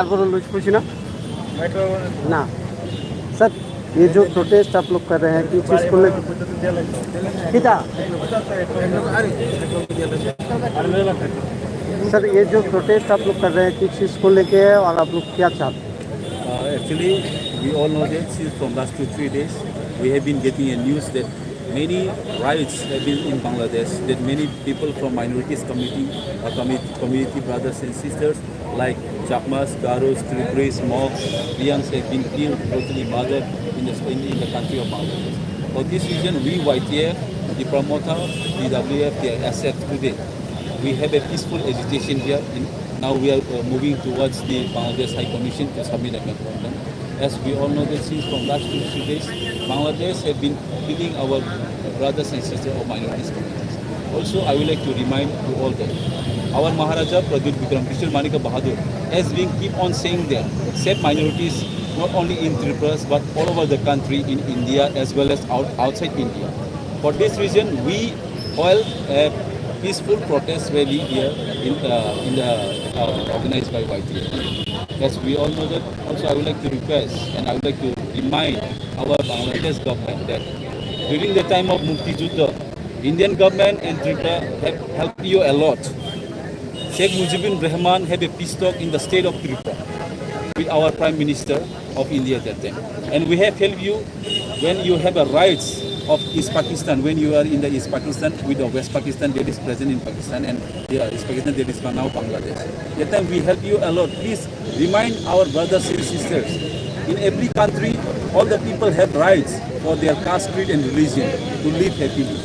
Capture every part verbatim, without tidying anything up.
Agora luz puxina? Na. Sir, ये जो प्रोटेस्ट आप लोग कर रहे हैं, किस चीज़ को लेकर? किता? सर, ये जो प्रोटेस्ट आप लोग कर रहे हैं, किस चीज़ को लेके है और आप लोग क्या चाहते हैं? Uh, actually, we all know that since from last two, three days, we have been getting a news that many riots have been in Bangladesh, that many people from minorities community, uh, commu-, community brothers and sisters like Chakmas, Garos, Tripuris, Monks, Riangs have been killed, brutally murdered in the, in, in the country of Bangladesh. For this reason, we Y T F, the Tipra Motha, T W F, the S F today, we have a peaceful agitation here. In, now we are, uh, moving towards the Bangladesh High Commission to submit a memorandum. As we all know that since from last two, three days, Bangladesh have been killing our brothers and sisters of minorities communities. Also, I would like to remind to all that our Maharaja Pradyut Bikram Kishore Manikya Bahadur has been keep on saying that save minorities not only in Tripura but all over the country in India as well as out, outside India. For this reason, we held a peaceful protest rally here in, uh, in the, uh, organized by Y T F. As we all know that, also I would like to request and I would like to remind our Bangladesh government that during the time of Mukti Juddha, Indian government and Tripura have helped you a lot. Sheikh Mujibur Rahman had a peace talk in the state of Tripura with our Prime Minister of India that time. And we have helped you when you have a rights of East Pakistan, when you are in the East Pakistan with the West Pakistan, that is present in Pakistan, and, yeah, East Pakistan, that is now Bangladesh. That time we help you a lot. Please remind our brothers and sisters. In every country, all the people have rights for their caste, creed, and religion to live happily.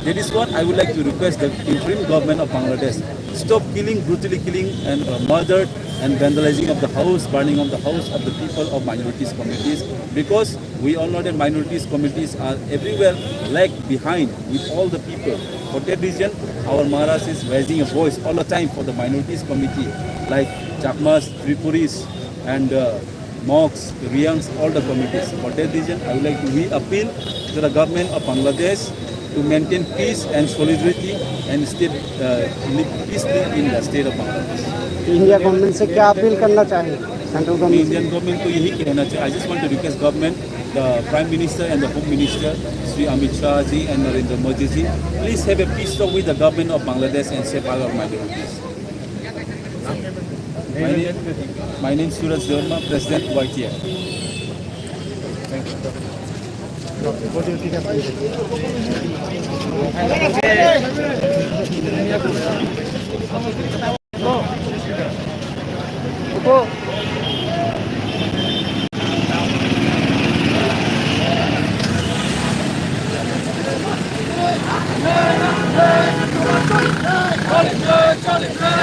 That is what I would like to request the interim government of Bangladesh. Stop killing, brutally killing, and, uh, murder and vandalizing of the house, burning of the house of the people of minorities communities, because we all know that minorities communities are everywhere lag behind with all the people. For that reason, our Maharaj is raising a voice all the time for the minorities community like Chakmas, Tripuris, and, uh, Monks, Riangs, all the communities. For that reason, I would like to, we appeal to the government of Bangladesh to maintain peace and solidarity and stay, uh, live peacefully in the state of Bangladesh. India government से क्या अपील करना चाहेंगे central government? Indian government को यही कहना चाहिए. I just want to request government, the Prime Minister and the Home Minister, Shri Amit Shah ji and Narendra Modi ji, please have a peace talk with the government of Bangladesh and save our minorities. My name, my name is Suraj Debbarma, President Y T F.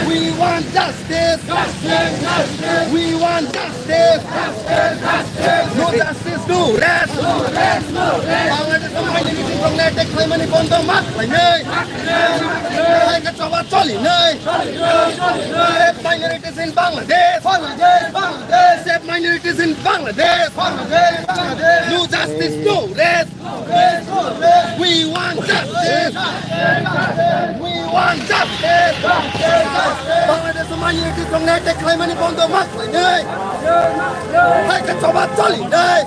We want justice. Justice, justice. We want justice. Justice, justice. No justice, no rest. No rest, no rest. Bangladesh minorities rok attack khlaimani bondo ma khlainai. Hai ka choba choli nai. Save minorities in Bangladesh. Bangladesh, Bangladesh. Save minorities in Bangladesh. Bangladesh, Bangladesh. No justice, no rest. We want justice. We want justice. Bangladesh minorities rok attack khlaimani bondo ma khlainai. Hai ka choba choli nai.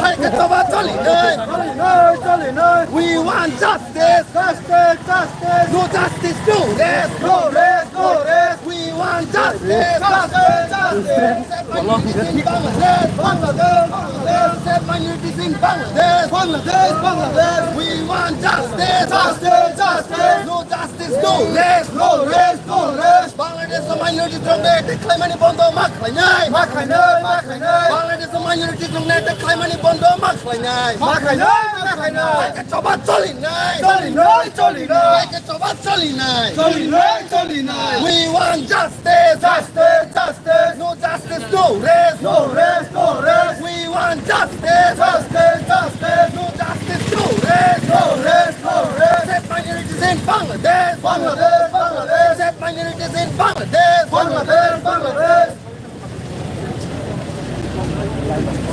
Hai ka choba choli nai. We want justice. Justice, justice. No justice, no rest. No rest, no rest. We want justice. Justice, justice. Save minorities in Bangladesh. Bangladesh, Bangladesh. Save minorities in Bangladesh. Bangladesh, Bangladesh. We want justice. Justice, justice. No justice, no rest. No rest, no rest. Bangladesh minorities rok attack khlaimani bondo ma khlainai. Ma khlainai, ma khlainai. Bangladesh minorities rok attack khlaimani bondo ma khlainai. Ma khlainai, ma khlainai. Choba choli nai. Choli nai, choli nai. Choba choli nai. Choli nai, choli nai. We want justice. Justice, justice. No justice, no rest. No rest, no rest. We want justice. Justice, justice. No justice, no rest. No rest, no rest. Save minorities in Bangladesh. Bangladesh, Bangladesh. Save minorities in Bangladesh. Bangladesh, Bangladesh.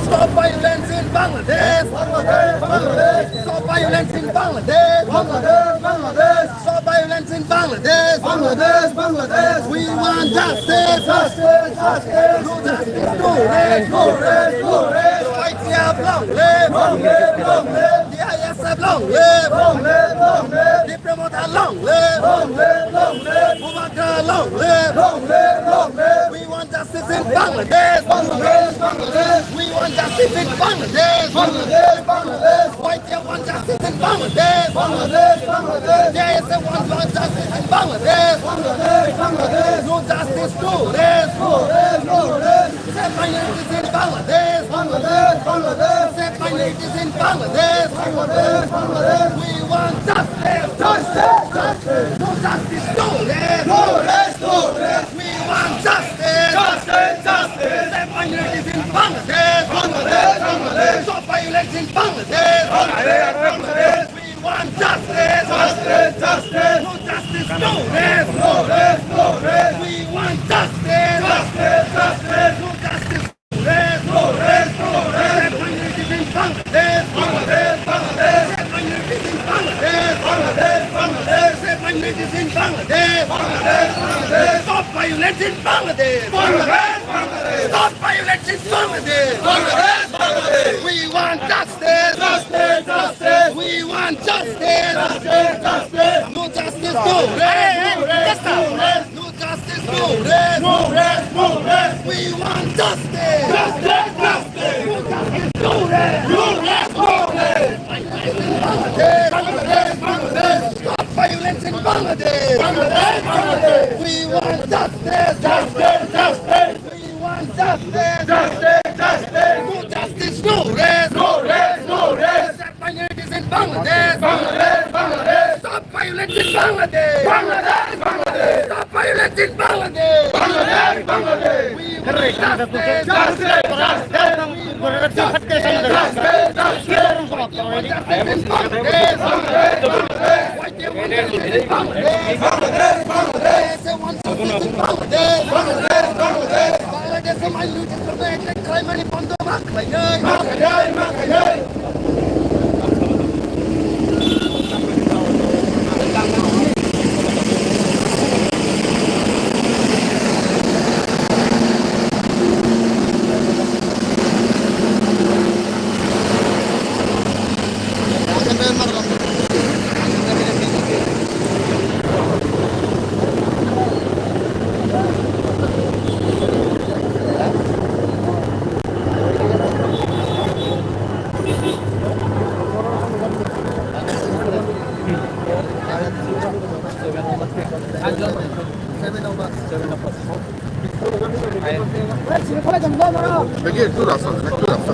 Stop violence in Bangladesh. Bangladesh, Bangladesh. Stop violence in Bangladesh. Bangladesh, Bangladesh. Stop Violence in Bangladesh. Bangladesh, Bangladesh. We want justice. Justice, justice. No justice, no rest, no rest, no rest. Y T F long live. Long live, long live. T I S F long live. Long live, long live. Tipra Motha long live. Long live, long live. Bubagra long live. Long live, long live. We want justice in Bangladesh. Bangladesh, Bangladesh. We want justice in Bangladesh. Bangladesh, Bangladesh. Y T F want justice in Bangladesh. Bangladesh, Bangladesh. T I S F want, want justice in Bangladesh. Bangladesh, Bangladesh. No justice, no rest. No rest, no rest. Save minorities in Bangladesh. Bangladesh, Bangladesh. Save minorities in Bangladesh. Bangladesh, Bangladesh. We want justice. Justice, justice. No justice, no rest. No rest, no rest. We want justice. Justice, justice. Save minorities in Bangladesh. Bangladesh, Bangladesh. Stop violence in Bangladesh. Bangladesh, Bangladesh. We want justice. Justice, justice. No justice, no rest. No rest, no rest. We want justice. Justice, justice. No justice, no rest. No rest, no rest. Save minorities in Bangladesh. Bangladesh, Bangladesh. Save minorities in Bangladesh. Bangladesh, Bangladesh. Save minorities in Bangladesh. Bangladesh, Bangladesh. Stop violence in Bangladesh. Bangladesh, Bangladesh. Stop violence in Bangladesh. Bangladesh, Bangladesh. We want justice. Justice, justice. We want justice. Justice, justice. No justice, no rest. No rest, no rest. No justice, no rest. No rest, no rest. We want justice. Justice, justice. No justice, no rest. No rest, no rest. Bangladesh, Bangladesh, Bangladesh. Stop violence in Bangladesh. Bangladesh, Bangladesh. We want justice. Justice, justice. We want justice. Justice, justice. No justice, no rest. No rest, no rest. Minorities in Bangladesh. Bangladesh, Bangladesh. Stop violence in Bangladesh. Bangladesh, Bangladesh. Stop violence in Bangladesh. Bangladesh, Bangladesh. We want justice. Justice, justice. We want justice. Justice, justice. We want justice in Bangladesh. Bangladesh, Bangladesh. Bangladesh, Bangladesh. Bangladesh, Bangladesh. Bangladesh, Bangladesh. Bangladesh, Bangladesh. Bangladesh, Bangladesh. Lagi itu rasa, itu rasa.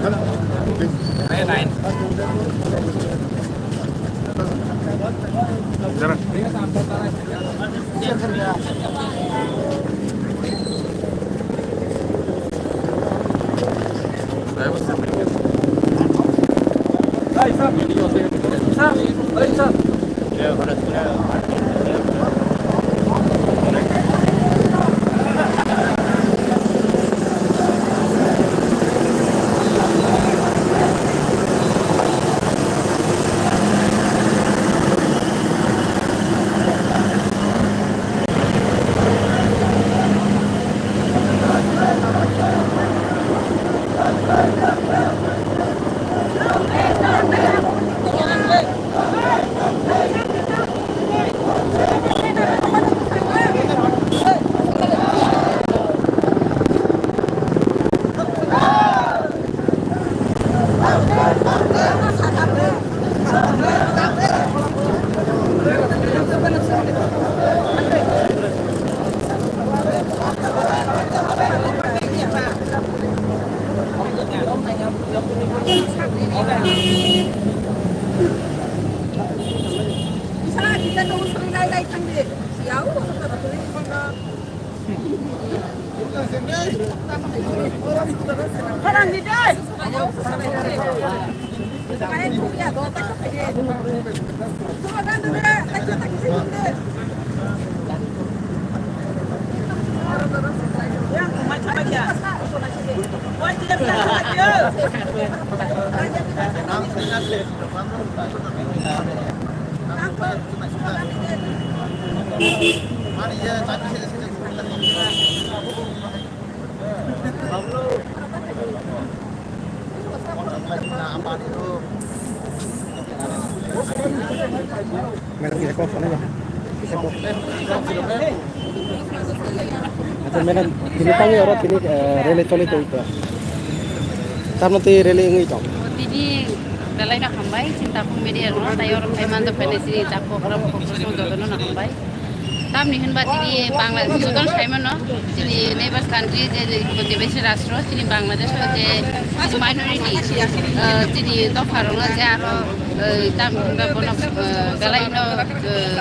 Jalan. Madam, kita kok sana ya? Acha, madam, tini tangwi oro tini, eh, rally choli tong to. Tamno twi rally wngwi tong. Tini belai no hambai, chini Takhuk media rok, tai oro phai manjak phai nai chini Takhuk rok, kok rok jotono no hambai. Tamni hinba tini Bangladesh jotono sai mano, chini neighbors country je, je, je, je rastro, chini Bangladesh o je minority, eh, chini dopha rok no je aro, eh, tam hinba bono, eh, belai no, eh,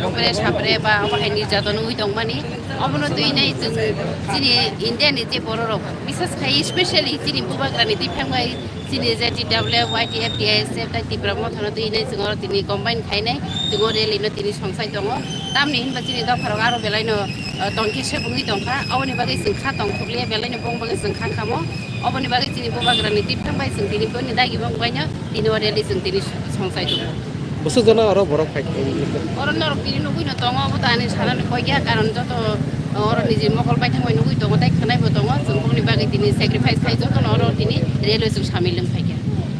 upre sapre ba obo hai nirjatoni wngwi tongmani. Obono twi nai chwng chini India ni je borok rok, bises khai specially chini bubagra ni twi phang bai chini je T W F, Y T F, T I S F tai Tipra Motha no twi nai chwng oro tini combine khai nai chwng o rally no tini songsai tongo. Tamni hinba chini dopha rok aro belai no, uh, tongkhe se bwngwi tongkha. Oboni bagwi chwng kha tongthok liya belai no bong bagwi chwng kha khamo. Oboni bagwi chini bubagra ni twi phang bai chwng tini boni dagi bong bai no tini o rally chwng tini songsai tongo. Bwswk jona oro borok phai khe? Oro norok tini nugwi no tongo, obo to ani sanani koi ya, karon joto oro niji mokol bai thangbai nugwi tongo, tei khwnai bo tongo, chwng bokni bagwi tini sacrifice khai joto no oro tini rally o chwng samil wng phai kha.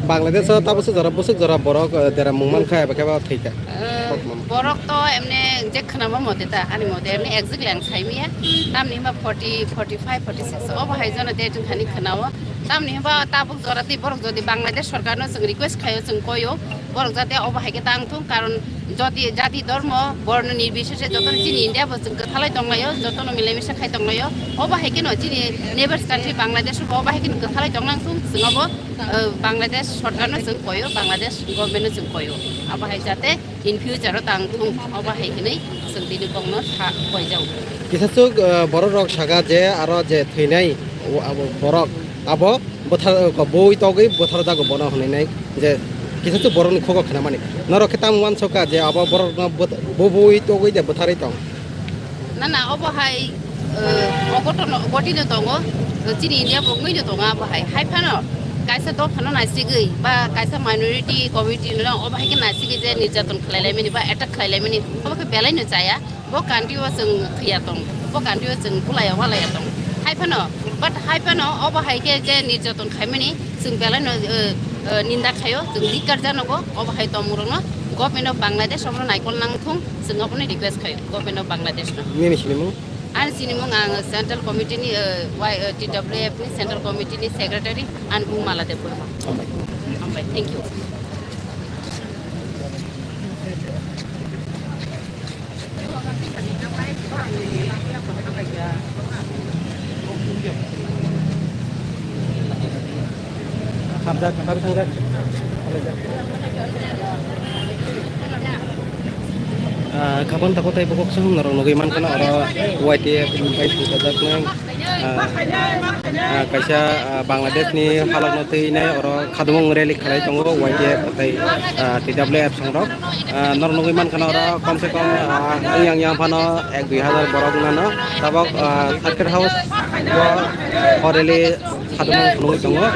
Bangladesh o ta bwswk jora, bwswk jora borok, eh, dera mung man kha eba khe ba thwi kha? Eh, borok to emne je khwnama mote ta, ani mote emne exactly ang sai manya, tamni hwnba forty, forty five, forty six obo hai jona date wng thani khwnao, tamni hwnba tabuk jora tei borok jodi Bangladesh sorkar no chwng request khaio, chwng koio, borok jate obo hai khe tang thung, karon jati, jati, dhormo, borno nirbisheshe jotono chini India bo chwng kwthalai tonglaio, jotono milai misa khai tonglaio. Obo hai kheno chini neighbors country Bangladesh bo obo hai kheno kwthalai tonglang thung, chwng obo, eh, Bangladesh sorkarno chwng koio, Bangladesh government no chwng koio. Obo hai jate in future o tang thung, obo hai hinwi chwng tini bokno sa koijao. Kisa chuk, eh, borok rok saka je aro je thwinai o abo borok abo bwthar, eh, bui togwi bwthar jago bono hwnwi nai je kisa chuk borok ni khugo khwnamani. Norok khe tamo uansoka je abo borok no bwth-, bo bui togwi de bwtharwi tong. Na, na, obo hai, eh, ogotono, ogotino tongo, eh, chini India bo wngwino tongo abo hai. Hai phano kaisa dophano naisigwi ba kaisa minority community no obo hai khe naisigwi je nirjaton khlai laimani ba attack khlai laimani obo khe belai no chaya. Bo country o chwng thwiya tong, bo country o chwng bulaiya walaiya tong. Hai phano, but hai phano obo hai khe je nirjaton khaimani chwng belai no, eh, eh, ninda khaio, chwng dik karjanogo, obo hai tongmung rokno Government of Bangladesh obono naikol nang thung, chwng obono request khaio Government of Bangladesh no. Nini sinimung? Ani sinimung ang Central Committee ni, eh, Y, eh, T W F ni Central Committee ni Secretary ani bung Mala Debbarma. Hambai. Hambai, thank you. Ah, kabon tako tei bokok song norok nugui mankha na oro Y T F bai songkha jaknai. Ah, ah, kaisa, ah, Bangladesh ni halok no twi nai oro khadumung rally khalai tongo Y T F tei, ah, T W F songrok. Ah, norok nugui mankha na oro kom se kom, ah, wng yang yang phano ek dui hazar borok nano tabok, ah, circuit house o, o rally khadumung phunugui tongo.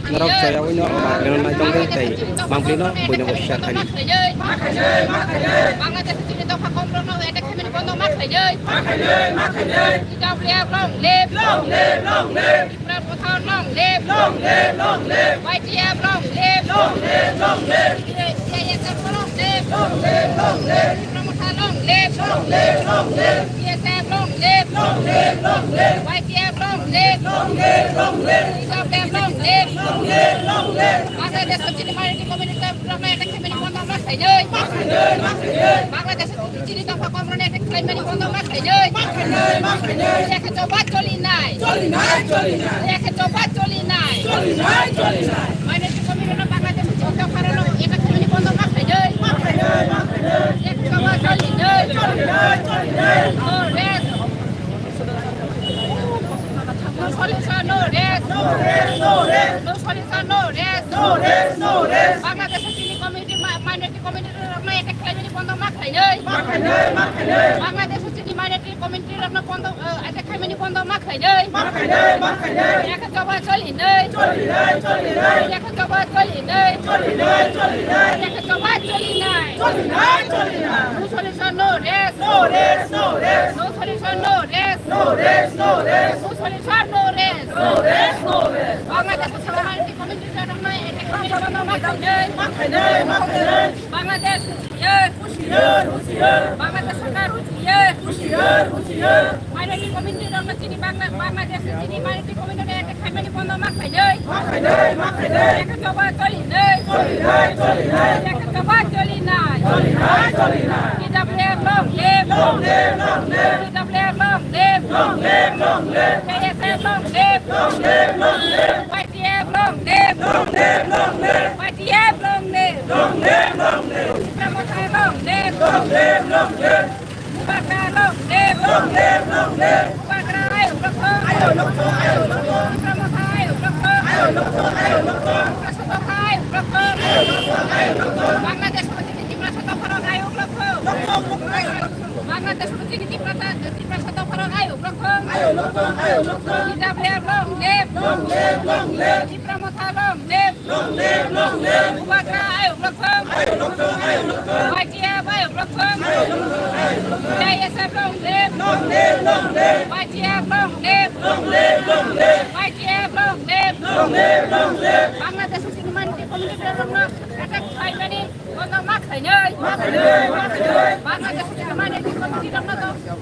Norok chayawino mangpilino naitongdi tei mangpilino buino bo share khaidi. Bangladesh chini dopha kom rokno attack khaimani bondo ma khainai. Ma khainai, ma khainai. T W F long live. Long live, long live. Tripura Motha long live. Long live, long live. Y T F long live. Long live, long live. C I S F long live. Long live, long live. Tripura Motha long live. Long live, long live. B S F long live. Long live, long live. Y T F long live. Long live, long live. T W F long live. Long live, long live. Bangladesh chini minority community rokno attack khaimani bondo ma khainai. Ma khainai, ma khainai. Bangladesh chini dopha kom rokno attack khaimani bondo ma khainai. Ma khainai, ma khainai. Yakhe choba choli nai. Choli nai, choli nai. Yakhe choba choli nai. Choli nai, choli nai. Minority community rokno Bangladesh chini dopha rokno attack khaimani bondo ma khainai. Ma khainai, ma khainai. Yakhe choba choli nai. Choli nai, choli nai. No rest. No solution, no rest. No rest, no rest. No solution, no rest. No rest, no rest. Bangladesh chini community, ma-, minority community rokno attack khlaimani bondo ma khlainai. Ma khlainai, ma khlainai. Bangladesh chini minority Community rokno bondo, eh, attack khaimani bondo ma khlainai. Ma khlainai, ma khlainai. Yakha choba choli nai. Choli nai, choli nai. Yakha choba choli nai. Choli nai, choli nai. Yakha choba choli nai. Choli nai, choli nai. No solution, no rest. No rest, no rest. No solution, no rest. No rest, no rest. No solution, no rest. No rest, no rest. Bangladesh Community rokno attack khaimani bondo ma khlainai. Ma khlainai, ma khlainai. Bangladesh husiar. Husiar, husiar. Bangladesh sorkar husiar. Husiar, husiar. Minority community rokno chini Bangla-, Bangladesh chini minority community rokno attack khaimani bondo ma khlainai. Ma khlainai, ma khlainai. Yakha choba choli nai. Choli nai, choli nai. Yakha choba choli nai. Choli nai, choli nai. T W F long live. Long live, long live. T W F long live. Long live, long live. K S F long live. Long live, long live. Y T F long live. Long live, long live. Y T F long live. Long live, long live. Tipra Motha long live. Long live, long live. Bubagra long live. Long live, long live. Bubagra ayuk rokthong. Ayuk rokthong, ayuk rokthong. Tipra Motha ayuk rokthong. Ayuk rokthong, ayuk rokthong. Tipra Motha ayuk rokthong. Ayuk rokthong, ayuk rokthong. Bangladesh Motha Tiprasa dopharok ayuk rokthong. Rokthong, rokthong, ayuk rokthong. Bangladesh Motha Tiprasa, Tiprasa dopharok ayuk rokthong. Ayuk rokthong, ayuk rokthong. T W F long live. Long live, long live. Tipra Motha long live. Long live, long live. Bubagra ayuk rokthong. Ayuk rokthong, ayuk rokthong. Y T F ayuk rokthong. Ayuk rokthong, ayuk rokthong. K S F long live. Long live, long live. Y T F long live. Long live, long live. Y T F long live. Long live, long live. Bangladesh chini minority community rokno attack khaimani bondo ma khlainai. Ma khlainai, ma khlainai. Bangladesh chini minority community rokno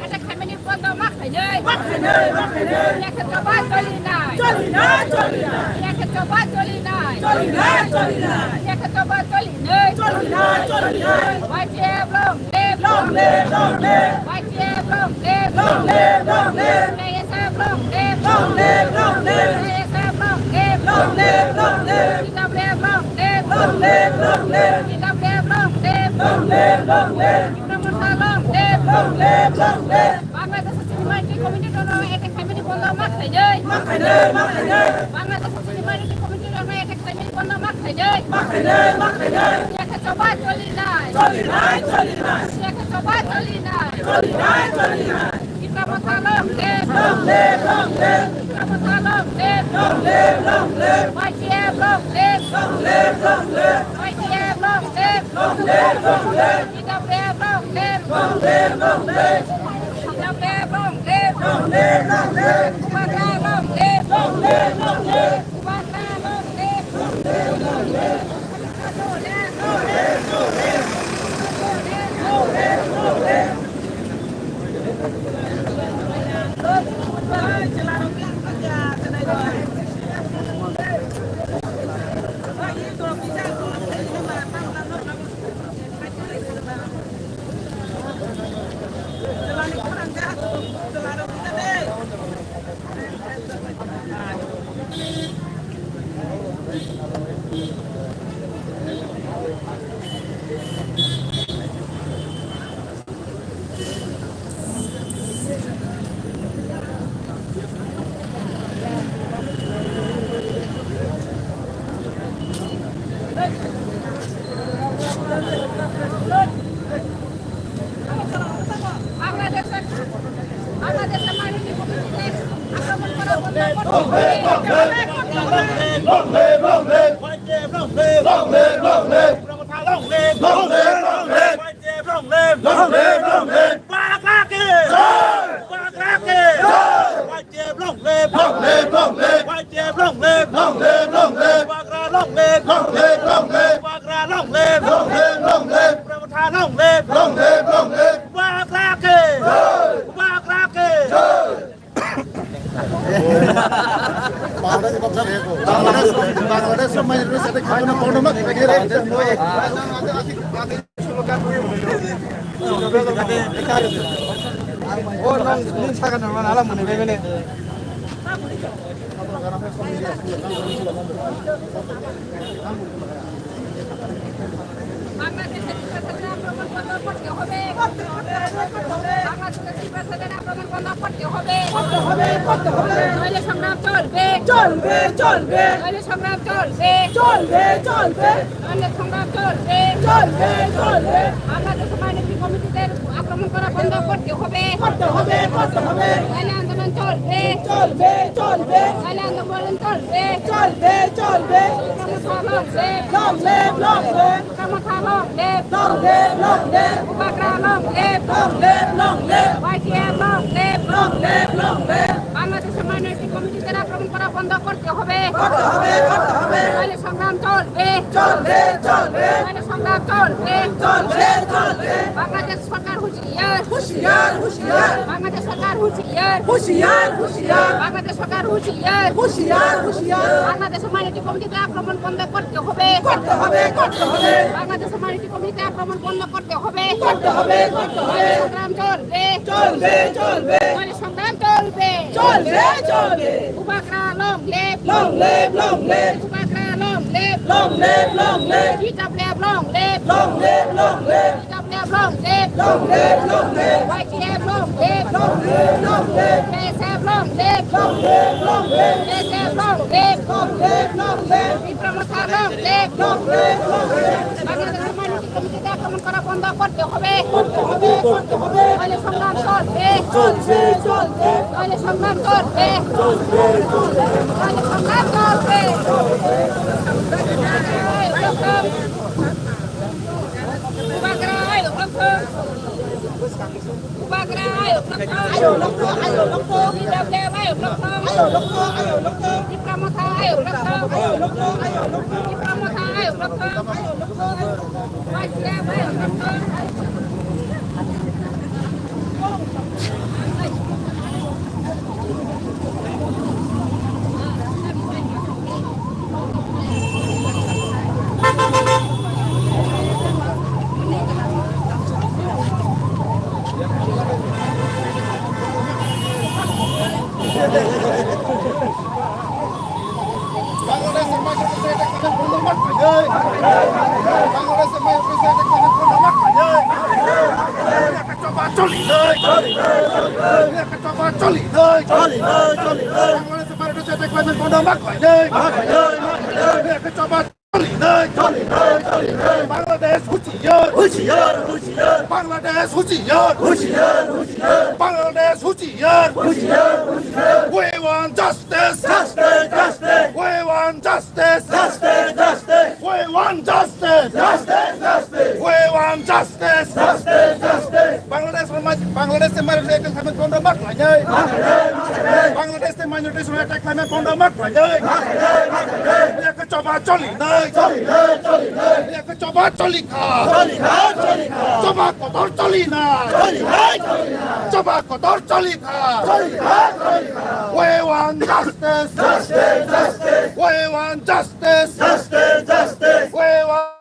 attack khaimani bondo ma khlainai. Ma khlainai, ma khlainai. Yakha choba choli nai. Choli nai, choli nai. Yakha choba choli nai. Choli nai, choli nai. Yakha choba choli nai. Choli nai, choli nai. Y T F long live. Long live, long live. Y T F long live. Long live, long live. K S F long live. Long live, long live. K S F long live. Long live, long live. T W F long live. Long live, long live. T W F long live. Long live, long live. Tipra Motha long live. Long live, long live. Bangladesh chini minority community rokno attack khaimani bondo ma khlainai. Ma khlainai, ma khlainai. Bangladesh chini minority community rokno attack khaimani bondo ma khlainai. Ma khlainai, ma khlainai. Yakha choba choli nai. Choli nai, choli nai. Yakha choba choli nai. Choli nai, choli nai. Tipra Motha long live. Long live, long live. Tipra Motha long live. Long live, long live. Y T F long live. Long live, long live. Y T F long live. Long live, long live. T W F long live. Long live, long live. T W F long live. Long live, long live. Bubagra long live. Long live, long live. Bubagra long live. Long live, long live. Long live, long live! Long live, long live! Long live, long live! Long live, long live! Long live, long live! Long live, long live! Bubagra ke jai! Bubagra ke jai! Y T F long live! Long live, long live! Y T F long live! Long live, long live! Bubagra long live! Long live, long live! Bubagra long live! Long live, long live! Tipra Motha long live! Long live, long live! Bubagra ke jai! Bubagra ke jai! বাংলাদেশে টিকফেস্টের আক্রমণ বন্ধ করতে হবে। বাংলাদেশে টিকফেস্টের আক্রমণ বন্ধ করতে হবে। করতে হবে, করতে হবে। নইলে সংগ্রাম চলবে। চলবে, চলবে। নইলে সংগ্রাম চলবে। চলবে, চলবে। নইলে সংগ্রাম চলবে। চলবে, চলবে। বাংলাদেশ মাইনরিটি কমিটিদের আক্রমণ আক্রমণ করা বন্ধ করতে হবে। করতে হবে, করতে হবে। নাইলে আন্দোলন চলবে। চলবে, চলবে। নাইলে আন্দোলন চলবে। চলবে, চলবে। বিপ্লব মথা long live। Long live, long live। বিপ্লব মথা long live। Long live, long live। বুবাগ্রা long live। Long live, long live। YTF long live। Long live, long live। বাংলাদেশের মাইনরিটি কমিটিদের আক্রমণ করা বন্ধ করতে হবে। করতে হবে, করতে হবে। নাইলে সংগ্রাম চলবে। চলবে, চলবে। নাইলে সংগ্রাম চলবে। চলবে, চলবে। বাংলাদেশ সরকার হুঁশিয়ার। হুঁশিয়ার, হুঁশিয়ার। বাংলাদেশ সরকার হুঁশিয়ার। হুঁশিয়ার, হুঁশিয়ার। বাংলাদেশ সরকার হুঁশিয়ার। হুঁশিয়ার, হুঁশিয়ার। বাংলাদেশের মাইনরিটি কমিটিতে আক্রমণ বন্ধ করতে হবে। করতে হবে, করতে হবে। বাংলাদেশের মাইনরিটি কমিটিতে আক্রমণ বন্ধ করতে হবে। করতে হবে, করতে হবে। সংগ্রাম চলবে। চলবে, চলবে। সংগ্রাম চলবে। চলবে, চলবে। বুবাগ্রা long live। Long live, long live। বুবাগ্রা long live। Long live, long live। বিপ্লব long live। Long live, long live। বিপ্লব long live। Long live, long live। YTF long live। Long live, long live। BSF long live। Long live, long live। BSF long live। Long live, long live। বিপ্লব মথা long live। Long live, long live। বাংলাদেশের মাইনরিটি কমিটিতে আক্রমণ করা বন্ধ করতে হবে। করতে হবে, করতে হবে। নাইলে সংগ্রাম চলবে। চলবে, চলবে। নাইলে সংগ্রাম চলবে। চলবে, চলবে। নাইলে সংগ্রাম চলবে। বুবাগ্রা আয়ো লক্ষ্য। বুবাগ্রা আয়ো লক্ষ্য। আয়ো লক্ষ্য, আয়ো লক্ষ্য। বিপ্লব আয়ো লক্ষ্য। আয়ো লক্ষ্য, আয়ো লক্ষ্য। বিপ্লব মথা আয়ো লক্ষ্য। আয়ো লক্ষ্য, আয়ো লক্ষ্য। বিপ্লব মথা আয়ো লক্ষ্য। আয়ো লক্ষ্য। Bangladesh হুঁশিয়ার। হুঁশিয়ার, হুঁশিয়ার। বাংলাদেশ হুঁশিয়ার। হুঁশিয়ার, হুঁশিয়ার। বাংলাদেশ হুঁশিয়ার। হুঁশিয়ার, হুঁশিয়ার। We want justice. Justice, justice. We want justice. Justice, justice. We want justice. Justice, justice. We want justice. Justice, justice. Bangladesh, Bangladesh minority attack claimant bondo ma khlainai. Bangladesh minority attack claimant bondo ma khlainai. Yak choba choli nai. Choli nai, choli nai. Yak choba choli kha. Choli kha, choli kha. Choba kotor choli nai. Choli nai, choli nai. Choba kotor choli kha. Choli kha, choli kha. We want justice. Justice, justice. We want justice. Justice, justice. We want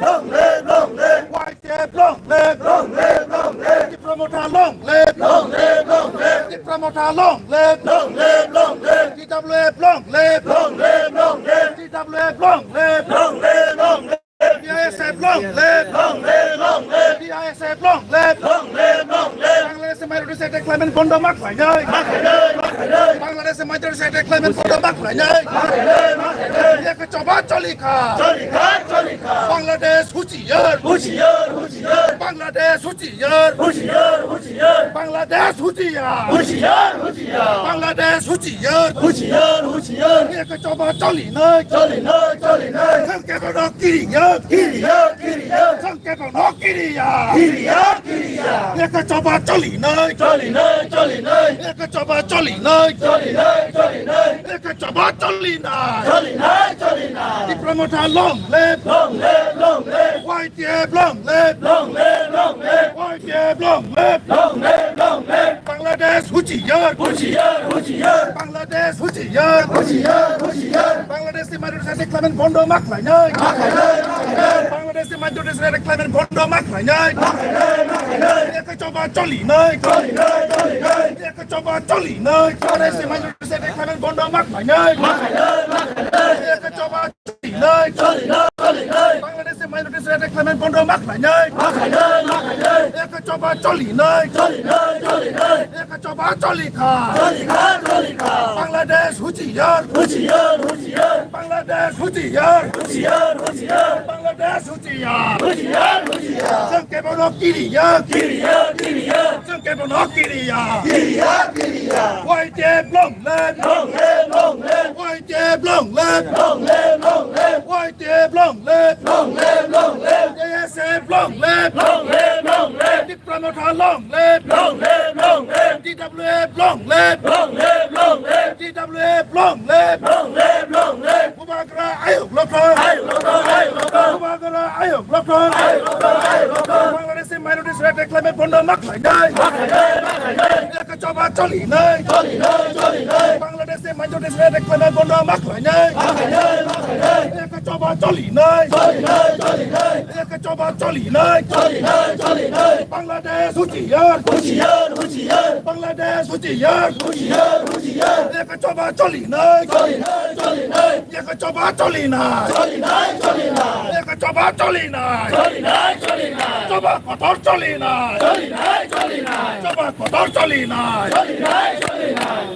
Long live, long live. Y T F long live. Long live, long live. Tipra Motha long live. Long live, long live. Tipra Motha long live. Long live, long live. T W F long live. Long live, long live. T W F long live. Long live, long live. B I S F long live. Long live, long live. B I S F long live. Long live, long live. Bangladesh minority attack claimant bondo ma khlainai. Ma khlainai, ma khlainai. Bangladesh minority attack claimant bondo ma khlainai. Ma khlainai, ma khlainai. Yak choba choli kha. Choli kha, choli kha. Bangladesh হুঁশিয়ার। হুঁশিয়ার, হুঁশিয়ার। Bangladesh হুঁশিয়ার। হুঁশিয়ার, হুঁশিয়ার। Bangladesh হুঁশিয়ার। হুঁশিয়ার, হুঁশিয়ার। Bangladesh হুঁশিয়ার। হুঁশিয়ার, হুঁশিয়ার। Yak choba choli nai. Choli nai, choli nai. Songkhepe no kiriya. Kiriya, kiriya. Songkhepe no kiriya. Kiriya, kiriya. Yak choba choli nai. Choli nai, choli nai. Yak choba choli nai. Choli nai, choli nai. Yak choba choli nai. Choli nai, choli nai. Tipra Motha long live. Long live, long live. Y T F long live. Long live, long live. Y T F long live. Long live, long live. Bangladesh হুঁশিয়ার। হুঁশিয়ার, হুঁশিয়ার। Bangladesh হুঁশিয়ার। হুঁশিয়ার, হুঁশিয়ার। Bangladesh minority attack claimant bondo ma khlainai. Ma khlainai, ma khlainai. Bangladesh minority attack claimant bondo ma khlainai. Ma khlainai, ma khlainai. Yak choba choli nai. Choli nai, choli nai. Yak choba choli nai. Bangladesh minority attack claimant bondo ma khlainai. Ma khlainai, ma khlainai. Yak choba choli nai. Choli nai, choli nai. Bangladesh minority attack claimant bondo ma khlainai. Ma khlainai, ma khlainai. Yak choba choli nai. Choli nai, choli nai. Yak Choba choli kha. Choli kha, choli kha. Bangladesh huchiyar. Huchiyar, huchiyar. Bangladesh huchiyar. Huchiyar, huchiyar. Bangladesh huchiyar. Huchiyar, huchiyar. Chwng kebono kiriya. Kiriya, kiriya. Chwng kebono kiriya. Kiriya, kiriya. Y T F long live. Long live, long live. Y T F long live. Long live, long live. Y T F long live. Long live, long live. J S F long live. Long live, long live. Tipra Motha long live. Long live, long live. T W F long live. Long live, long live. T W F long live. Long live, long live. Bubagra ayuk lokthong. Ayuk lokthong, ayuk lokthong. Bubagra ayuk lokthong. Ayuk lokthong, ayuk lokthong. Bangladesh ni minorities right climate bondo ma khlainai. Ma khlainai, ma khlainai. Eka choba cholinai. Cholinai, cholinai. Bangladesh ni minorities right climate bondo ma khlainai. Ma khlainai, ma khlainai. Eka choba cholinai. Cholinai, cholinai. Eka choba cholinai. Cholinai, cholinai. Bangladesh huchiyar. Huchiyar, huchiyar. Bangladesh huchiyar. Huchiyar, huchiyar. Eka choba cholinai. Cholinai, cholinai. Eka choba cholinai. Cholinai, cholinai. Eka choba cholinai. Cholinai, cholinai. Choba kotor cholinai. Cholinai, cholinai. Choba kotor cholinai. Cholinai, cholinai.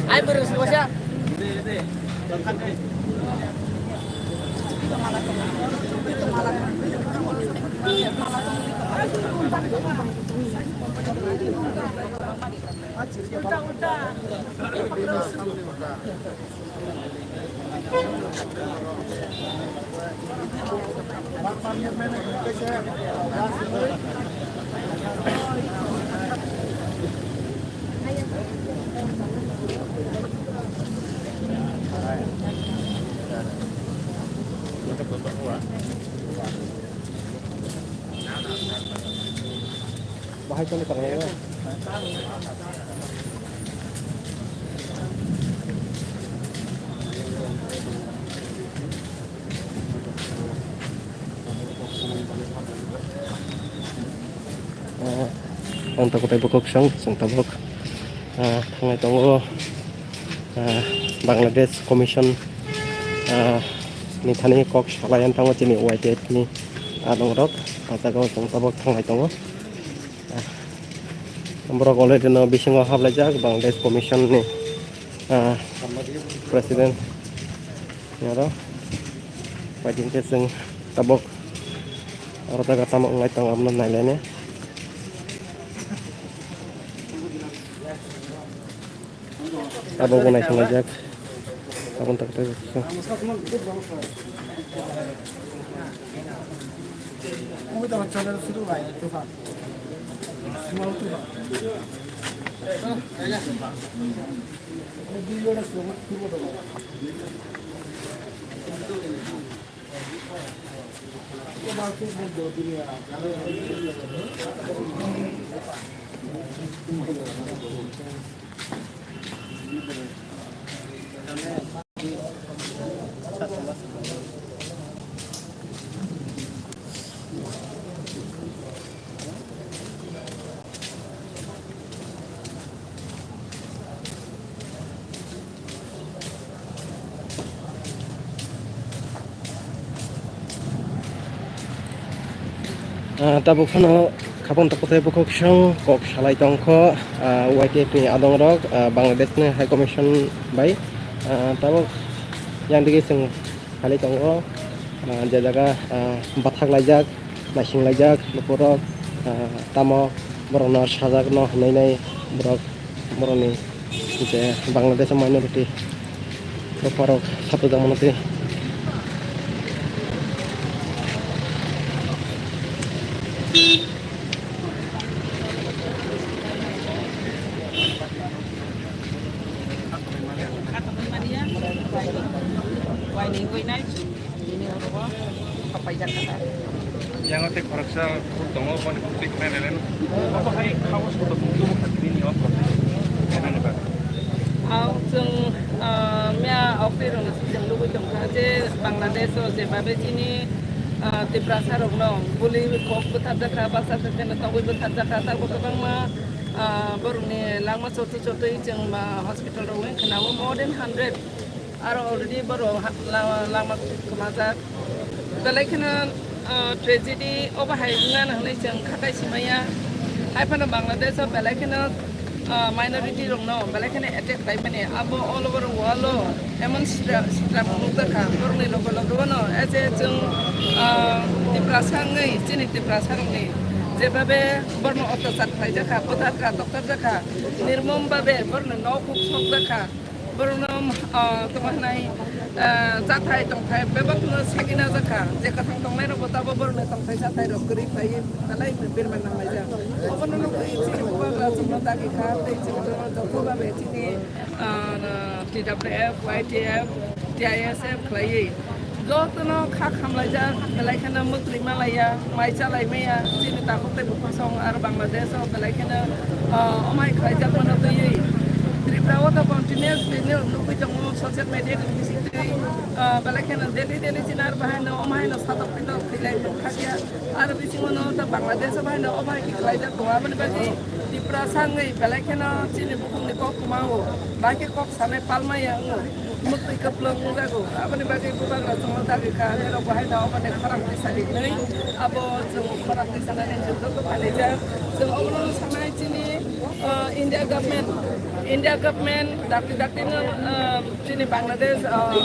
Ai, beri, beri. Bahai choli tong lai. Ah, ang tabuk tei bukhuk song, chwng tabuk, ah, thanglai tongo. Ah, Bangladesh Commission, ah, ni thani kok salai ang thango chini Y T F ni adong rok, ah, jaga o chwng tabuk thanglai tongo. Ah, borok already no bisingo hablaijak Bangladesh Commission ni, ah, President ni oro. Paitini khe chwng tabuk oro jaga tamo wnglai tongo abono nailainai. Abo bo naisinglaijak. Aboni tak tak. Ah, tabuk phano khapang tabuk tei bukhuk song kok salai tongkho, ah, Y T F ni adong rok, ah, Bangladesh ni High Commission bai, ah, tabuk yang digi chwng salai tongo, ah, je jaga, ah, bathak laijak, naising laijak, lukurok, ah, tamo borokno sajak no hinwi nai borok, borokni je Bangladesh o minority rok, borok saprajak mano tei. Yang tei khoroksa khuk tongo, boni khuk twi khwnai nai. Obo hai khaos kotor khuk tubu kha tini ni o kotor. Khainani bagwi. Ang chwng, ah, mia oktwi rwngno sijak lugwi tongkha je Bangladesh o jebabe chini, ah, Tiprasa rokno buli kok bwtharjakha, basa swkeno tongwi bwtharjakha, tabo kwbangma, ah, borokni langma chotwi chotwi chwng ma hospital rok wngkha na o more than hundred. Aro already borok ha-, la-, lama kwmajak. Belai kheno Ah, tragedy obo hai wngna hwnwi chwng kha kaisa maya. Hai phano Bangladesh o belai kheno, ah, minority rokno belai kheno attack khlaimani. Abo all over world o emon sitra, sitra nukjakha. Borokni loge loge bono, as a chwng, ah, Tiprasa wngwi, chini Tiprasa rokni jebabe borokno otyachar khlaijakha, bwtharkha, toktarjakha, nirmom babe borokno nok huk sokjakha. Borokno, ah, tamo hwnai, ah, chathai tongthai bebakno segina jakha, je kwthang tongnai rokbo tabo borokno tongthai chathai rok kwrwi khlaiwi belai berma nanglaijak. Obono nugwi chini bubagra chwngno dagi kha, tei chini joto babe chini, ah, T W F, Y T F, T I S F khlaiwi. Jotono kha khamlaijak, belai kheno mwtwi malaiya, mai chalai maya, chini takhuk tei bukhuk song aro Bangladesh o belai kheno, ah, omai khlaijak mano twiwi. Tripura o to continuous bini nugwi tongo social media ni bisingtwi, ah, belai kheno daily daily chini aro bahai no omai no satok pito khilai khakya. Aro bisingo no ta Bangladesh o bahai no obo hai khe khlaijak tongo, aboni bagwi Tiprasa wngwi belai kheno chini bukhukni kok kwmao, bai khe kok sanai palmaya wngo, mwtwi kwplwng wngjago. Aboni bagwi bubagra chwngno dagi kha, ani rok bahai no oboni khorang tisa rinwi, abo chwng khorang tisa nani chwng joto phainai jak. Chwng obono sanai chini, ah, India government, India government dakti dakti no, ah, chini Bangladesh, ah,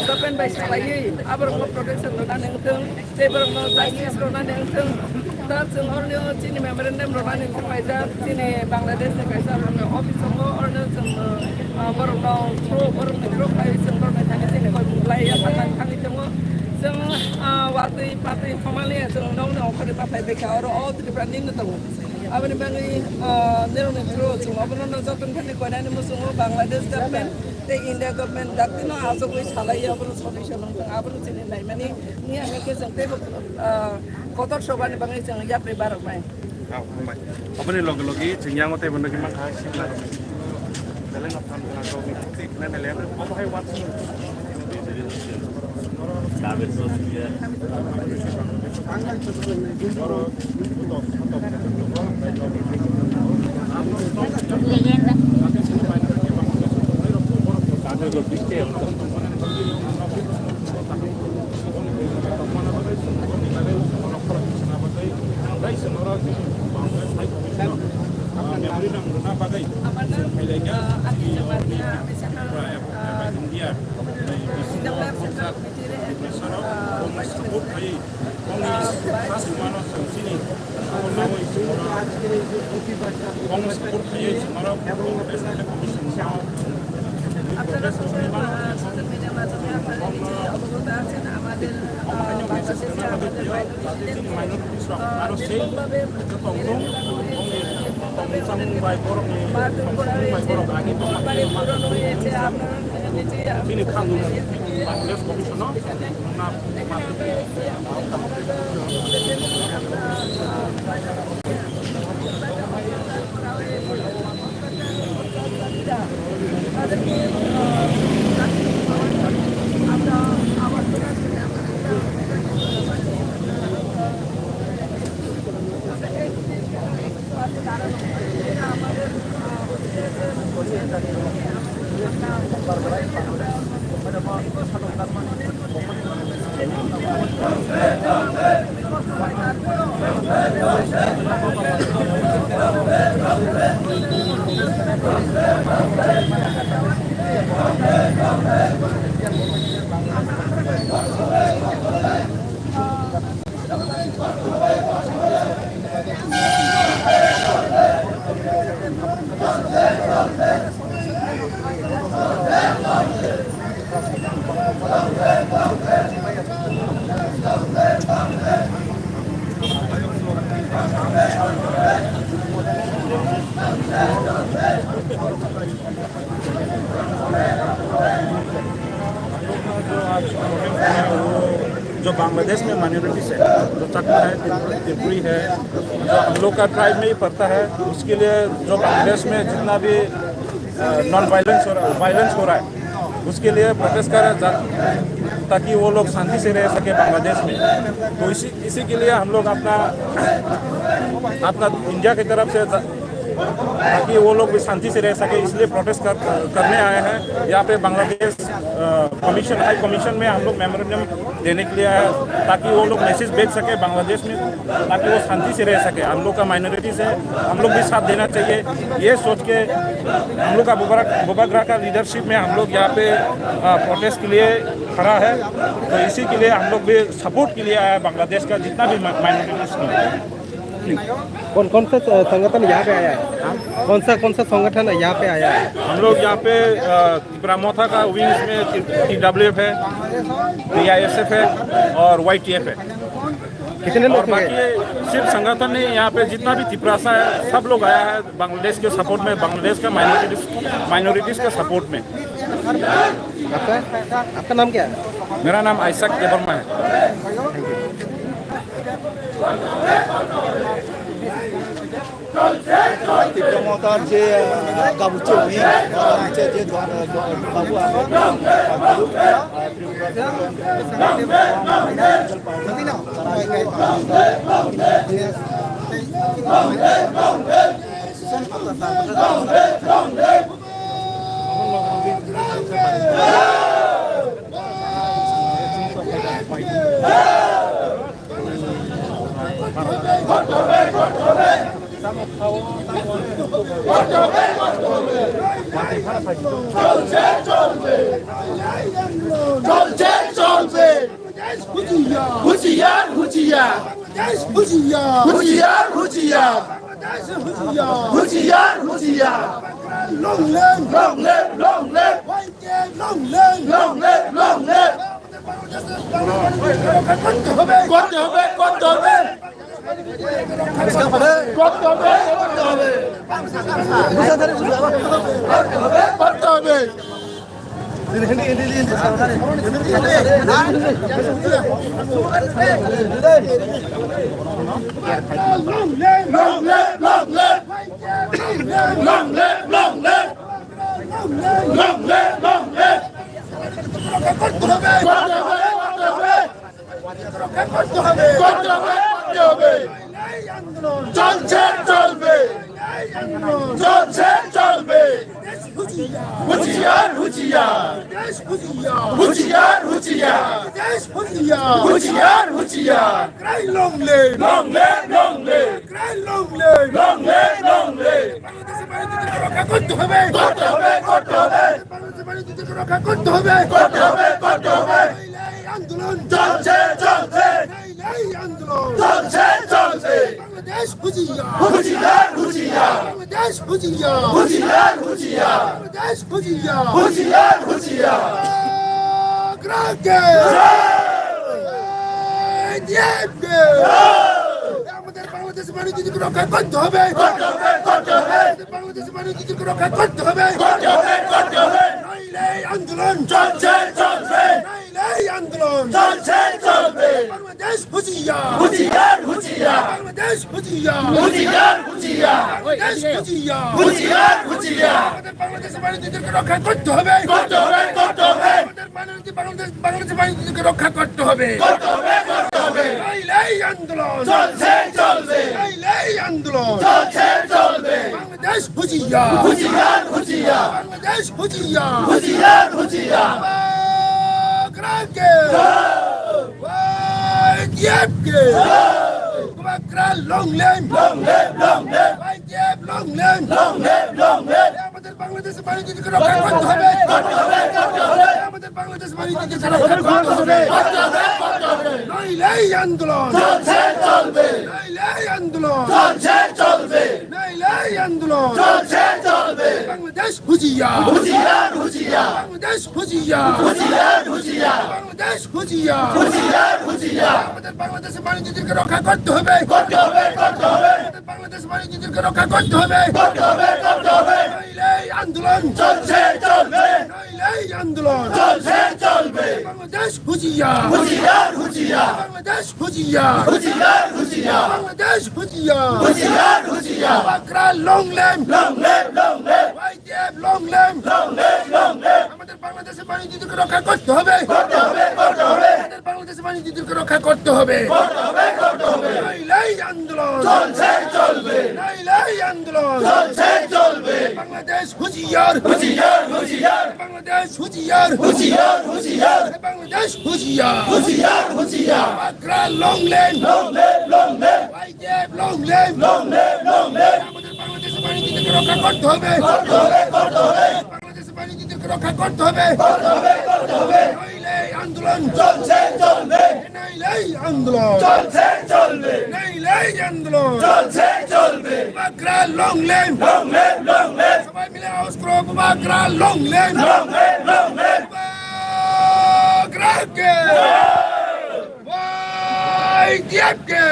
government bai salaiwi aborokno protection rwnani wngthung. Tei borokno justice rwnani wngthung. Da chwng oroni o chini memorandum rwnani thanglaijak, chini Bangladesh ni kaisa borokni office tongo, oroni o chwng, ah, borokno through, borokni through khlaiwi chwng borokni thani chini koi mung lai ya thangna thangwi tongo. Chwng, ah, watwi patwi thomaliya chwng nokni ongkhorwi pathai baikha, oro o Tripura ni no tongo. Aboni bagwi, ah, nirokni through chwng obono no joto ni thani koinani muchungo Bangladesh government tei India government dakti no achugwi salaiya obono solution wngthung, abono chini naimani. Ni ang khe chwng teibo, ah, kotor sobani bagwi chwng yapri barok bai. Ah, hambai. Aboni loge loge chwng yango teibo nugwi mankha sikla rok. Belai no phan khna rok ni thik nai nai le obo hai wat. Leyenda. আপনারা সোশ্যাল, আহ, সোশ্যাল মিডিয়ার মাধ্যমে আপনারা নিশ্চয়ই অবগত আছেন, আমাদের, আহ, বাংলাদেশে আমাদের মাইনরিটিদের, আহ, নির্মমভাবে মেরে ফেলা হয়েছে, নির্মমভাবে মারধর করা হয়েছে। আপনারা নিশ্চয়ই, আহ, এখানে আমরা এসেছি, আমরা, আমরা, আমরা, আমরা, जो बांग्लादेश में माइनॉरिटीज है, जो चकमा है, त्रिपुरी है, जो हम लोग का ट्राइब में ही पड़ता है, उसके लिए जो बांग्लादेश में जितना भी नॉन वायलेंस हो रहा, वायलेंस हो रहा है, उसके लिए प्रोटेस्ट कर रहे हैं, ताकि वो लोग शांति से रह सके बांग्लादेश में। तो इसी इसी के लिए हम लोग अपना अपना इंडिया की तरफ से, ताकि वो लोग भी शांति से रह सके, इसलिए प्रोटेस्ट कर, करने आए हैं यहाँ पे बांग्लादेश। कमीशन, हाई कमीशन में हम लोग मेमोरेंडम देने के लिए आया है, ताकि वो लोग मैसेज भेज सके बांग्लादेश में, ताकि वो शांति से रह सके। हम लोग का माइनॉरिटीज है, हम लोग भी साथ देना चाहिए। ये सोच के हम लोग का बुबरा-, बुबागरा का लीडरशिप में हम लोग यहाँ पे, आ, प्रोटेस्ट के लिए खड़ा है। तो इसी के लिए हम लोग भी सपोर्ट के लिए आया है बांग्लादेश का जितना भी मा-, माइनॉरिटीज को। कौन कौन सा स-, संगठन यहाँ पे आया है? कौन सा कौन सा संगठन है यहाँ पे आया है? हम लोग यहाँ पे, अ, तिपरा मोथा का विंग्स में टी डब्ल्यू एफ है, टी आई एस एफ है और वाई टी एफ है। कितने लोग और थे? बाकी सिर्फ संगठन नहीं, यहाँ पे जितना भी तिपरासा है, सब लोग आया है बांग्लादेश के सपोर्ट में, बांग्लादेश का माइनॉरिटीज, माइनॉरिटीज के सपोर्ट में। आपका, आपका नाम क्या है? मेरा नाम आइसक देवर्मा है। তীব্র মমতার যে, আহ, কাবুচ্ছে উনি, আহ, হচ্ছে যে ধ-, ধ-, বাবু আমি, আহ, ত্রিপুরা তারা চলছে, চলবে। হুঁশিয়ার, হুঁশিয়ার। হুঁশিয়ার, হুঁশিয়ার। হুঁশিয়ার, হুঁশিয়ার। Long live, long live, long live। Long live, long live। করতে হবে, করতে হবে। করতে হবে, করতে হবে। করতে হবে। Long live, long live, long live। Long live, long live। Long live, long live। করতে হবে, করতে হবে। করতে হবে, করতে হবে। চলছে, চলবে। চলছে, চলবে। হুঁশিয়ার, হুঁশিয়ার। হুঁশিয়ার, হুঁশিয়ার। Long live, long live। Long live, long live। বাংলাদেশের মাটিকে রক্ষা করতে হবে। করতে হবে, করতে হবে। বাংলাদেশের মাটিকে রক্ষা করতে হবে। করতে হবে, করতে হবে। নইলে এই আন্দোলন চলছে, চলছে। নইলে এই আন্দোলন চলছে, চলছে। বাংলাদেশ হুঁশিয়ার। হুঁশিয়ার, হুঁশিয়ার। বাংলাদেশ হুঁশিয়ার। হুঁশিয়ার, হুঁশিয়ার। বাংলাদেশ হুঁশিয়ার। হুঁশিয়ার, হুঁশিয়ার। আগ্রাকে। জয়। ডিএমকে। জয়। আমাদের বাংলাদেশের মাটিকে রক্ষা করতে হবে। করতে হবে, করতে হবে। আমাদের বাংলাদেশের মাটিকে রক্ষা করতে হবে। করতে হবে, করতে হবে। নইলে এই আন্দোলন চলছে, চলবে। নইলে এই আন্দোলন চলছে, চলবে। বাংলাদেশ হুঁশিয়ার। হুঁশিয়ার, হুঁশিয়ার। বাংলাদেশ হুঁশিয়ার। হুঁশিয়ার, হুঁশিয়ার। বাংলাদেশ হুঁশিয়ার। হুঁশিয়ার, হুঁশিয়ার। আমাদের বাংলাদেশের মাটিকে রক্ষা করতে হবে। করতে হবে, করতে হবে। আমাদের বাংলাদেশ, বাংলাদেশ, বাংলাদেশের মাটিকে রক্ষা করতে হবে। করতে হবে, করতে হবে। নইলে এই আন্দোলন চলছে, চলবে। নইলে এই আন্দোলন চলছে, চলবে। বাংলাদেশ হুঁশিয়ার। হুঁশিয়ার, হুঁশিয়ার। বাংলাদেশ হুঁশিয়ার। হুঁশিয়ার, হুঁশিয়ার। আগ্রাকে। জয়। ওয়াইটিএফকে। জয়। Agra long live। Long live, long live। YTF long live। Long live, long live। আমাদের বাংলাদেশের মাটিকে রক্ষা করতে হবে। করতে হবে, করতে হবে। আমাদের বাংলাদেশের মাটিকে রক্ষা করতে হবে। করতে হবে, করতে হবে। নইলে এই আন্দোলন চলছে, চলবে। নইলে এই আন্দোলন চলছে, চলবে। নইলে এই আন্দোলন চলছে, চলবে। বাংলাদেশ হুঁশিয়ার। হুঁশিয়ার, হুঁশিয়ার। বাংলাদেশ হুঁশিয়ার। হুঁশিয়ার, হুঁশিয়ার। বাংলাদেশ হুঁশিয়ার। হুঁশিয়ার, হুঁশিয়ার। আমাদের বাংলাদেশের মাটিকে রক্ষা করতে হবে। করতে হবে, করতে হবে। আমাদের বাংলাদেশের মাটিকে রক্ষা করতে হবে। করতে হবে, করতে হবে। নইলে এই আন্দোলন চলছে, চলবে। নইলে এই আন্দোলন চলছে, চলবে। বাংলাদেশ হুঁশিয়ার। হুঁশিয়ার, হুঁশিয়ার। বাংলাদেশ হুঁশিয়ার। হুঁশিয়ার, হুঁশিয়ার। বাংলাদেশ হুঁশিয়ার। হুঁশিয়ার, হুঁশিয়ার। Agra long live। Long live, long live। YTF long live। Long live, long live। আমাদের বাংলাদেশের মাটিকে রক্ষা করতে হবে। করতে হবে, করতে হবে। আমাদের বাংলাদেশের মাটিকে রক্ষা করতে হবে। করতে হবে, করতে হবে। নইলে এই আন্দোলন চলছে, চলবে। নইলে এই আন্দোলন চলছে, চলবে। Bangladesh hushiyar, hushiyar, hushiyar. Bangladesh hushiyar, hushiyar, hushiyar. Bangladesh hushiyar, hushiyar, hushiyar. Bubagra long live, long live, long live. Y T F long live, long live, long live. আমাদের বাংলাদেশের বাণিজ্যকে রক্ষা করতে হবে, করতে হবে, করতে হবে। বাংলাদেশের বাণিজ্যকে রক্ষা করতে হবে, করতে হবে, করতে হবে। নইলে আন্দোলন চলছে, চলবে। নইলে আন্দোলন চলছে, চলবে। নইলে আন্দোলন চলছে, চলবে। Bubagra long live, long live, long live. সবাই মিলে আওয়াজ করো, Bubagra long live, long live, long live. Bubagra কে, Y T F কে,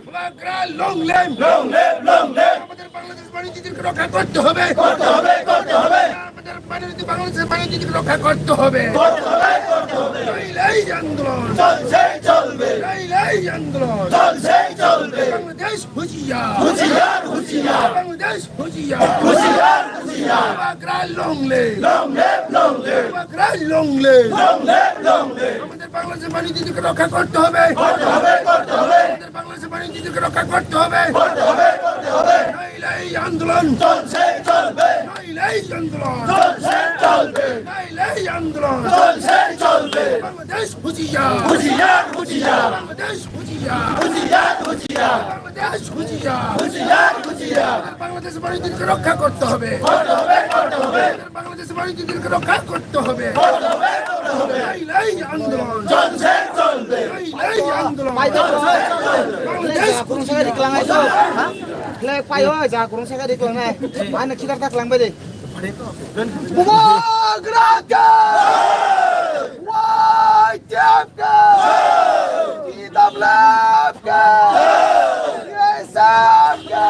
Bubagra long live, long live, long live. আমাদের বাংলাদেশ বাণিজ্যকে রক্ষা করতে হবে, করতে হবে, করতে হবে। আমাদের বাণিজ্য, বাংলাদেশের বাণিজ্যকে রক্ষা করতে হবে, করতে হবে, করতে হবে। নইলে এই আন্দোলন চলছে, চলবে। নইলে এই আন্দোলন চলছে, চলবে। বাংলাদেশ হুঁশিয়ার, হুঁশিয়ার, হুঁশিয়ার। বাংলাদেশ হুঁশিয়ার, হুঁশিয়ার, হুঁশিয়ার। Bubagra long live, long live, long live. Bubagra long live, long live, long live. আমাদের বাংলাদেশের বাণিজ্যকে রক্ষা করতে হবে, করতে হবে, করতে হবে। আমাদের বাংলাদেশের বাণিজ্যকে রক্ষা করতে হবে, করতে হবে, করতে হবে। নইলে এই আন্দোলন চলছে, চলবে। নইলে এই আন্দোলন চলছে, চলবে। নইলে এই আন্দোলন চলছে, চলবে। বাংলাদেশ হুঁশিয়ার, হুঁশিয়ার, হুঁশিয়ার। বাংলাদেশ হুঁশিয়ার, হুঁশিয়ার, হুঁশিয়ার। বাংলাদেশ হুঁশিয়ার, হুঁশিয়ার, হুঁশিয়ার। বাংলাদেশের বাণিজ্যকে রক্ষা করতে হবে, করতে হবে, করতে হবে। বাংলাদেশের বাণিজ্যকে রক্ষা করতে হবে, করতে হবে, করতে হবে। নইলে এই আন্দোলন চলছে, চলবে। নইলে এই আন্দোলন চলছে, চলবে। বাংলাদেশ হুঁশিয়ার। Khlai paio, ja kurung saka ri klangnai. Ano khidar ta klang bai de. Bubagra ke! Y T F ke! T W F ke! T S F ke!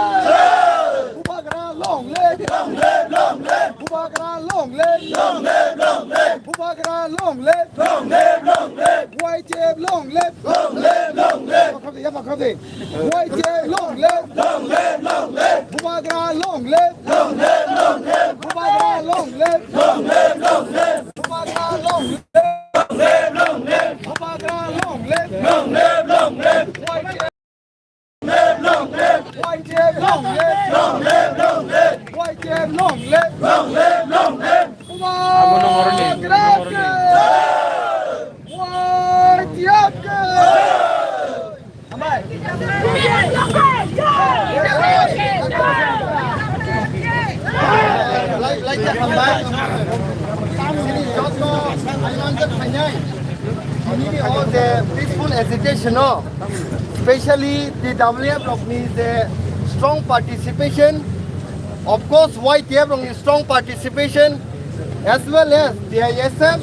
Bubagra long live! Long live, long live! Bubagra long live! Long live, long live! Bubagra long live! Long live, long live! Y T F long live! Long live, long live! Yapha khade, yapha khade. Y T F long live! Long live, long live! Bubagra long live! Long live, long live! Bubagra long live! Long live, long live! Bubagra long live! Long live, long live! Bubagra long live! Long live, long live! Y T F long live! Long live, long live! Y T F long live! Long live, long live! Y T F long live! Long live, long live! Bubagra ke! Y T F ke! Lai, lai, lai, hambai. Chini joto haimanjak khainai. Chini ni o je peaceful agitation no, specially T W F rokni je strong participation, of course, Y T F rokni strong participation, as well as T I S F,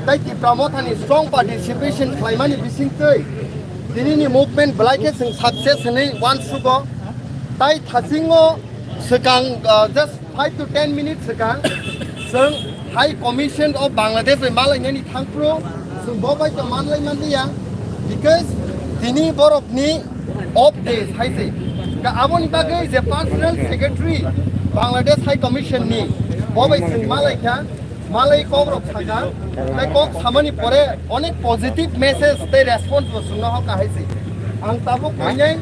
tai Tipra Mothani strong participation khlaimani bisingtwi, tinini movement belai khe chwng success hwnwi uansugo. Tai thasingo swkang, uh, just five to ten minutes swkang, chwng High Commission of Bangladesh bai malainani thangphru, chwng bo bai to manlai manliya, because tini borokni off days hai se. Ka aboni bagwi je personal secretary Bangladesh High Commission ni, bo bai chwng malai kha, malai kok rok sakha, tai kok samani pore onek positive message tai response bo chwngno hoka hai se. Ang tabuk khainai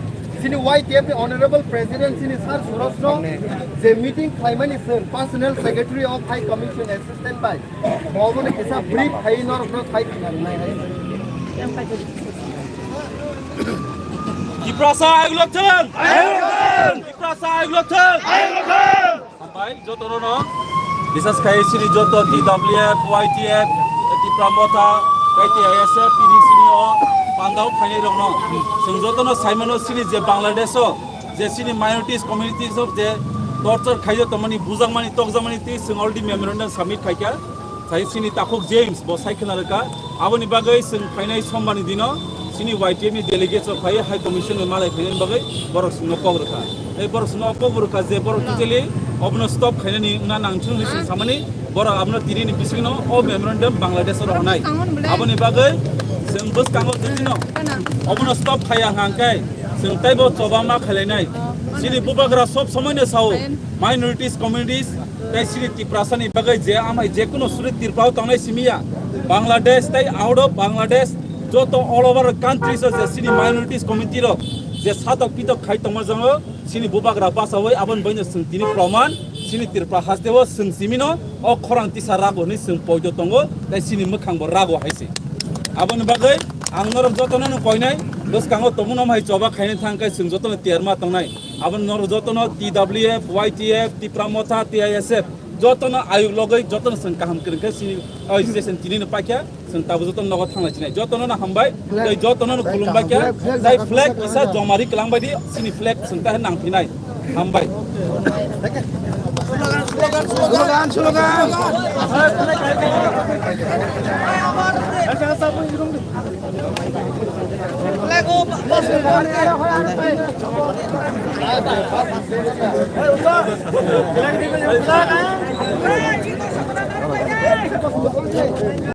chini Y T F ni Honorable President chini Sir Suraj no je meeting khlaimani chwng personal secretary of High Commission assistant bai. Obono kisa brief khai norokno sai khnarnai hai. Tiprasa ayuk lok thung! Ayuk lok thung! Tiprasa ayuk lok thung! Ayuk lok thung! Hambai jotono no, bisas khai sini joto T W F, Y T F, Tipra Motha, T I S F, T D C ni o pandao khainai rokno. Chwng jotono saimano sini je Bangladesh o je sini minorities, communities o je torture khaijak tongmani, bujakmani, tokjakmani twi chwng already memorandum submit khaikha. Sai sini takhuk James bo sai khna rwkha. Aboni bagwi chwng phainai sombani dino sini Y T F ni delegates rok phai High Commission bai malai phainani bagwi borok chwngno kok rwkha. Tei borok chwngno kok rwkha je borok totally obono stop khainani wngna nangthung hinwi chwng samani borok abono tini ni bisingno o memorandum Bangladesh oro rwnai. Aboni bagwi chwng bwskango jotino obono stop khaiya hwnkhe chwng teibo choba ma khailainai. Chini bubagra sob somoino sao minorities, communities, tei sini Tiprasani bagwi je amai je kuno suri Tripura o tongnai simi ya, Bangladesh tei out of Bangladesh, joto all over countries o je sini minorities community rok je satok pitok khai tongma jango, sini bubagra bachaui aboni bagwino chwng tini proman Chini Tripura hasteo chwng simino o khorang tisa rago hwnwi chwng poito tongo, tei chini mwkhangbo rago hai se. Aboni bagwi ang norok jotono no koinai, bwskango tongmano hai choba khainai thang khe chwng jotono tiyar ma tongnai. Aboni norok jotono T W F, Y T F, Tipra Motha, T I S F, jotono ayuk logwi jotono chwng kaham kwrwng khe chini, oi, session tini no paikha. Chwng tabuk jotono nogo thangna sinai. Jotono no hambai. Tei jotono no khulumbai khe. Tei flag kisa jomari kwlangbai di. Chini flag chwng ta nang phinai. Hambai. Slogan, slogan.